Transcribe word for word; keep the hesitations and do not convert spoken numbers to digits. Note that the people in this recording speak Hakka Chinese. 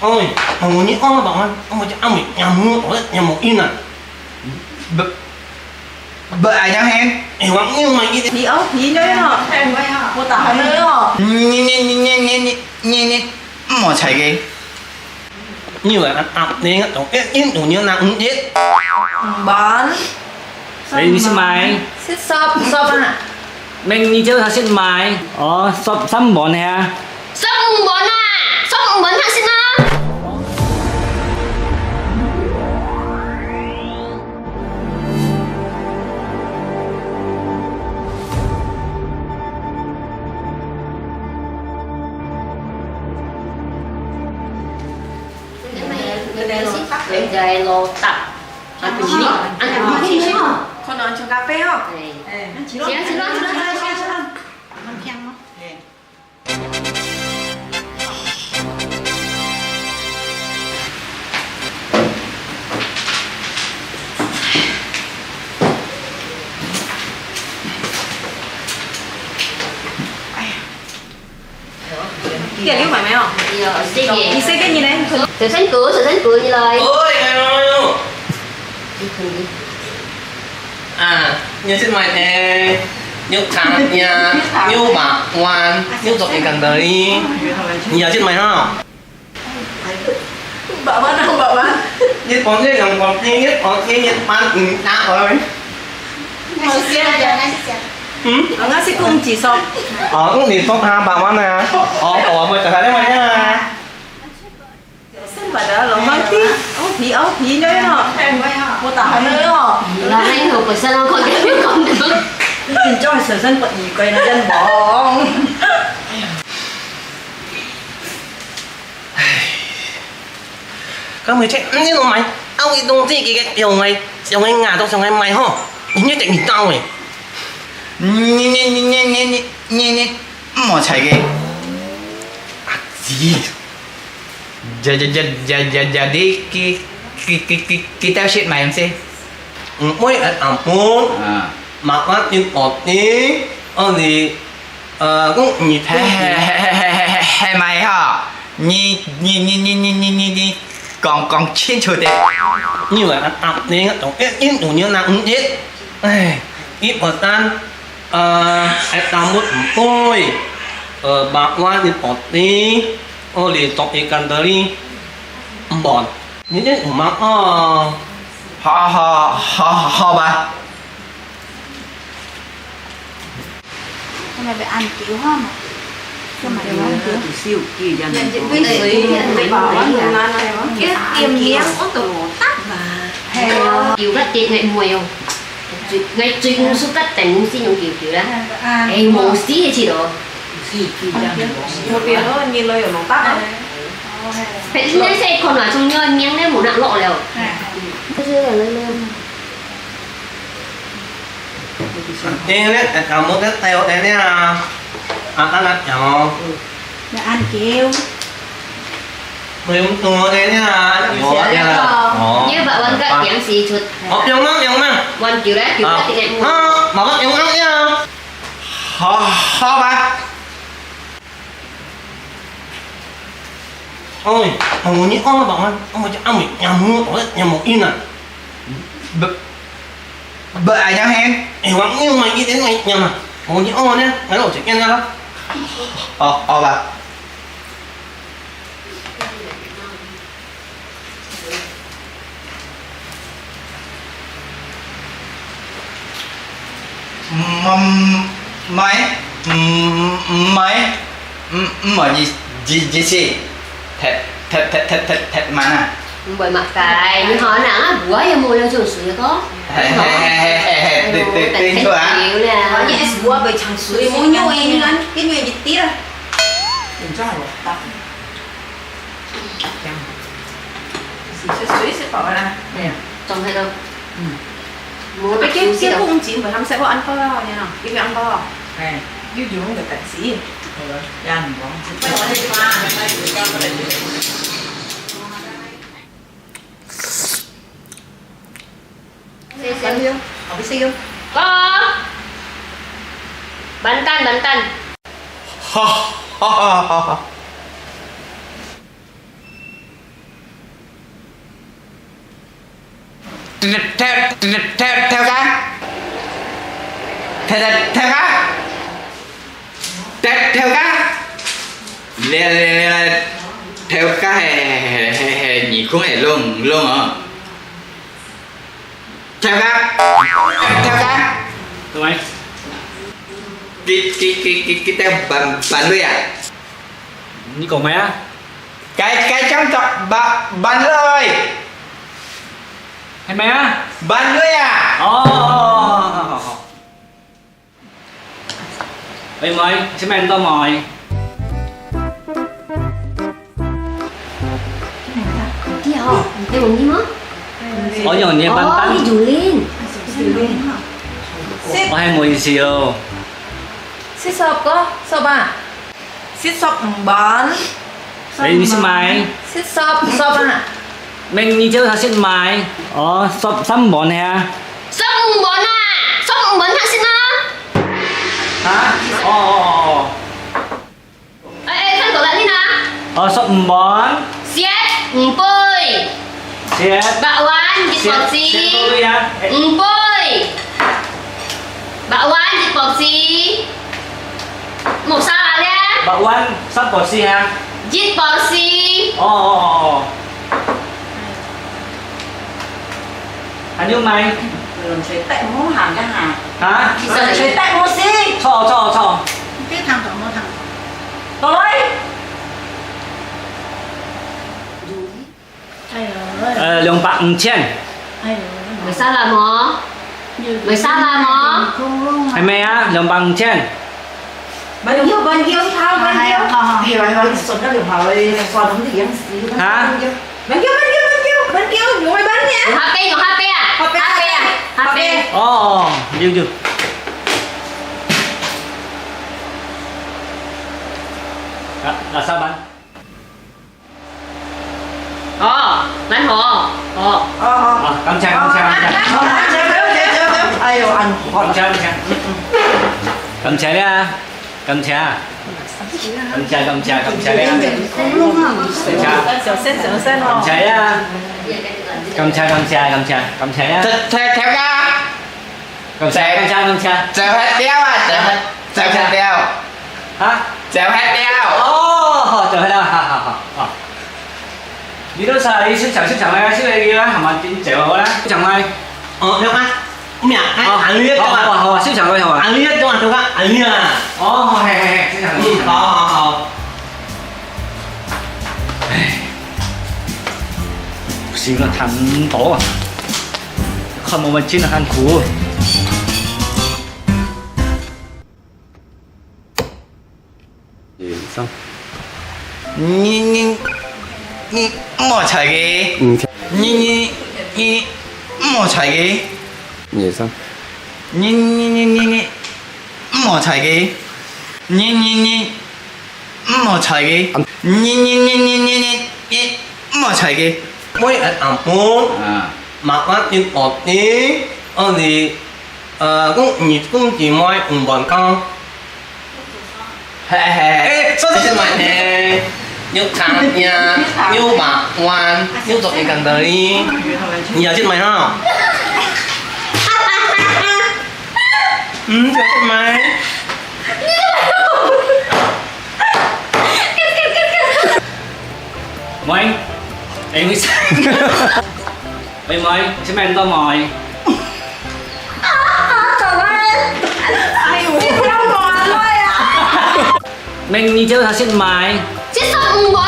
Ôi, hông ngô nhi ong bak wan, ong bak wan, ong bak wan, ong bak wan, ong bak wan. Bơ, bơ ai yang hen? Eh, wang ngiu mai git. Đi ốc, đi nơi nọ. Mô tả hà nơi nọ. Nhi, nhi, nhi, mò chai kê. Ngiu ai, ap, nê, tông, eh, in, tông, ngiu, nang, mm, eh. Bán. Ê, nì sip mai? Sip sop, sop à? Meng nì jiêu thak sip mai? Ò, sop sâm mòn hè? Sop mòn à? Sop mòn thak sip nà? Cái này, cái này là tắt đấy. Cái này là tắt. Ăn thử đi, ăn thử đi. Con nói cho cà phê không? Ê. Ê. Ăn thử đi. Ăn thử đi, ăn thử đi, ăn thử đi. Ăn thử đi. Tiệt liu phải mày không? Iya, sik ye. Ni sik ye ni leh? Sửa sân cũ, sửa sân cũ đi rồi. Ôi, ngai ngai ngai. À, nhớ chết mày thế. Nhớ tháng nha, nhớ bạc quan, nhớ dọc cái cần đấy. Nhớ chết mày ha. Bak wan, bak wan. Nhất Bản, nhất Nhật Bản, nhất Nhật Bản, nhất Bản, ừ, đã rồi. Ngay xí xí, ngay xí xí. Ừ? Ờ, ngay xí cũng chỉ số. Ờ, cũng chỉ số ha, bak wan à. Ờ, ờ, mười cái này mà nha. Sân bak đó, lòng mai tí. Ô, phí, ô, phí nơi nọ. Mô tả hà nơi nọ. Là hai người của sân không có cái con được. Tin cho sân sân bật gì quay nó dân bóng. Các mày chạy, ừ, nó mày, ao cái đồng tiền cái cái điều này, điều này ngã trong trong này mày hả? Nhìn như chạy nhìn tao này. Nhìn nhìn nhìn nhìn nhìn nhìn nhìn, mò chai kê. À, gì? Giờ giờ giờ giờ giờ giờ đi cái cái cái cái cái tao shit mày không xí? Ừ, ôi, à, à, bố. À. Mà bắt đi bỏ đi, ờ, thì, ờ, cũng nhịp Hè, hè, hè, hè, hè, hè, hè mày hả? Nhi, nhi, nhi, nhi, nhi, nhi, nhi, nhi, 講，講清楚點。你話啊，啊，你懂，一，一五年那五月，哎，一二三，呃，哎，打不對，呃，bak wan一百里，哦，你做一干的哩，唔bon，你這五毛哦。好，好，好，好吧。 Cái này phải ăn kiểu ha mà. Cái này phải ăn kiểu. Cái này phải ăn kiểu. Cái tiêm miếng ôn tụ tắc mà. Kiểu cắt tiết ngay mùi không? Ngay chui cũng xúc cắt tèm cũng xin用kiểu kiểu đó. Ê, mù xí hay gì đó. Một tiền đó nhìn lo hiểu mỏng tắc á. Phải nói sẽ còn nói chung nhau miếng đấy mù nặng lọ lèo. Cái gì là lên lên. Ê, nè, tao mua cái tèo tèo nè à. À, ăn lắm chả mò. Nè ăn kiểu. Mày uống tua tèo nè à, ăn kiểu nè à. Ồ. Như vậy, ăn cái tiếng gì chuột. Ồ, tiếng măng, tiếng măng. Ăn kiểu đấy, kiểu đấy thì em mua. Hả? Mà bắt tiếng măng nha. Hả, hả bà? Ôi, hông ngô nhi ong bak wan, ong bak wan, ong bak wan, ong bak wan, ong bak wan. Bơ, bơ ai yang hen? Ê, wang ngiu mai git mai nyam à. Hông ngô nhi ong nè, ngai lo chek ngian na. Ơ, ơ bak. Ừm, mai, ừm, mai, ừm, ừm, mai, gì, gì, gì, gì, thật, thật, thật, thật, thật, thật mà nè. Không phải mặc cái, nhưng họ nặng á, bố em mua leo trường suối có. Hay, hay, hay, hay, hay, hay, Ồ, tính, tính, tại tính thật chua á. Xíu nè. Có những bố về trường suối, mua nhu em, như anh, cái nhu em dịch tiết rồi. Đừng cho hả? Suối, suối, suối bỏ ra. Nè. Trồng hay đâu? Ừ. Mua cái, cái, cái cũng chỉ mười lăm xe có ăn có, như nào? Cái ăn có. Nè, ví dụ người ta chỉ. Ờ, ăn bóng. Có. Bánh tan, bánh tan. Ha, ha, ha, ha, ha. 頭，頭，頭，頭家，頭，頭，頭家，頭，頭家，來，來，來，來，頭家係，係，係，係，耳空係聾，聾哦。頭家，頭家，喂，佢，佢，佢，佢，佢兜搬，搬來啊？你講麼啊？該，該張桌搬，搬來。係麼啊？搬來啊！哦，好，好，好，好，好。喂，妹，食麼个到妹？你好，你用你嗎？我用你个板凳。哦，你用你。我係妹子哦。食sop哥，sop啊。食sop五本。你，你食麼个？食sop，sop啊。明你朝食麼个？哦，sop三本係啊。Sop五本啊，sop五本佢食啊。哈？哦，哦，哦，哦。哎，哎，看過了，你拿。哦，sop五本。Set五杯。Set。Bakwan一box。Set，set五杯啊。哎。五杯。Bakwan一box。無沙拉咧。Bakwan三box啊。一box。哦，哦，哦，哦。 還有麼个？人吹得無行个哈。哈？人吹得無事。錯，錯，錯。你聽著無聽著？過來。哎喲。呃，兩百五千。哎喲。Mày sao làm hả? Mày sao làm hả? 係無啊？兩百五千。 Bánh kẹo, bánh kẹo, sao bánh kẹo? Hả? Bánh kẹo, bánh kẹo, bánh kẹo, bánh kẹo, bánh kẹo, bánh kẹo, bánh kẹo, bánh kẹo, bánh kẹo, bánh kẹo, bánh kẹo, bánh kẹo, bánh kẹo. Dùng HP, dùng HP à? HP à? HP. Ồ, ồ, dùng, dùng. Là, là sao bạn? Ồ, bạn hổ. Ồ. Ồ, ồ. À, cảm ơn, cảm ơn, cảm ơn. Ồ, ồ, ồ, ồ, ồ, ồ. Ai dồi, ăn. Cảm ơn, cảm ơn. Cảm ơn nha. Cảm ơn. Cảm ơn, cảm ơn, cảm ơn nha. Cảm ơn. Cảm ơn nha. Cảm ơn, cảm ơn, cảm ơn nha. Theo, theo, theo ca. Không sao, không sao, không sao. Chào hết đéo à, chào hết, chào hết đéo. Hả? Chào hết đéo. Ồ, chào hết đéo. Ha, ha, ha, ha. Đi đâu sao đi, xếp chào, xếp chào này, xếp này kia, hả mà chính chào hả? Xếp chào này. Ờ, được á. Ôm nhạc, anh, ờ, anh liếc cho bạn. Ờ, ờ, xếp chào này, hả? Anh liếc cho bạn, được á, anh liếc à. Ồ, hè, hè, hè, xếp chào này. Ừ, hả, hả, hả. Xíu là thằng đó à. Không mà mình chính là thằng cũ. Gì sao? Nhi, nhi, nhi, mò chài kì. Ừ. Nhi, nhi, nhi, mò chài kì. Gì sao? Nhi, nhi, nhi, nhi, nhi, mò chài kì. Nhi, nhi, nhi, 毋好睬佢。你，你，你，毋好睬佢。每日暗晡，啊。麻煩你幫你，我哋，呃，公，你公姊妹毋幫工。嘿，嘿，嘿。哎，說的是麼个？有茶葉，有麻煩，有做一個道理。你要去買哈？嗯，要去買。 喂，哎，你，喂，喂，這邊到無？哎喲，你毋好講恁樣啊！明明就係食麼个？這食五文啊！